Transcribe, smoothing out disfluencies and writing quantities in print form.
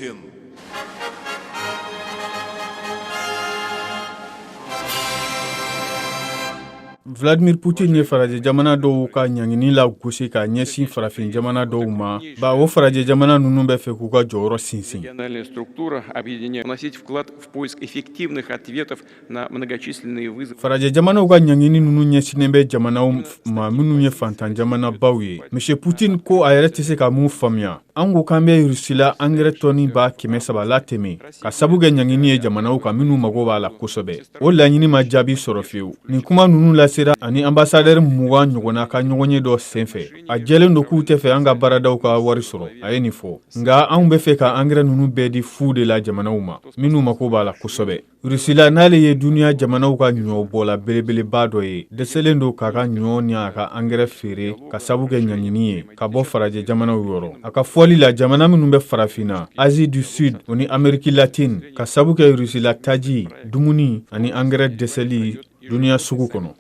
Путин. Vladimir Putin ye farajɛ jamana dɔw ka ɲangini lagosi ka ɲɛsin farafin jamana dɔw ma, ba o farajɛ jamana ninnu bɛ fɛ k'u ka jɔyɔrɔ sinsin. Farajɛ jamanaw ka ɲangini ninnu ɲɛsinnen bɛ jamanaw ma minnu ye fantan jamanabaw ye. Monsieur Putin ko a yɛrɛ tɛ se ka mun faamuya. An ko k'an bɛ Rusila angɛrɛ tɔni 300 latɛmɛ ka sabu kɛ ɲangini ye jamanaw kan minnu mago b'a la kosɛbɛ. O laɲini ma jaabi sɔrɔ fiyewu. Nin kuma ninnu lasera ani anbasadɛri 20 ɲɔgɔnna ka ɲɔgɔnye dɔ senfɛ. A jɛlen don k'u tɛ fɛ an ka baaradaw ka wari sɔrɔ, a ye nin fɔ. Nka anw bɛ fɛ ka angɛrɛ ninnu bɛɛ di fu de la jamanaw ma minnu mago b'a la kosɛbɛ. Rusila n'ale ye duniya jamanaw ka ɲɔbɔla belebeleba dɔ ye, dɛsɛlen don k'a ka ɲɔ ni a ka angɛrɛ feere ka sabu kɛ ɲangini ye ka bɔ farajɛ jamanaw yɔrɔ. A ka fɔli la, jamana minnu bɛ farafinna, Asie du Sud o ni Ameriki latine, ka sabu kɛ Rusila taji, dumuni ani angɛrɛ dɛsɛli duniya sugu kɔnɔ.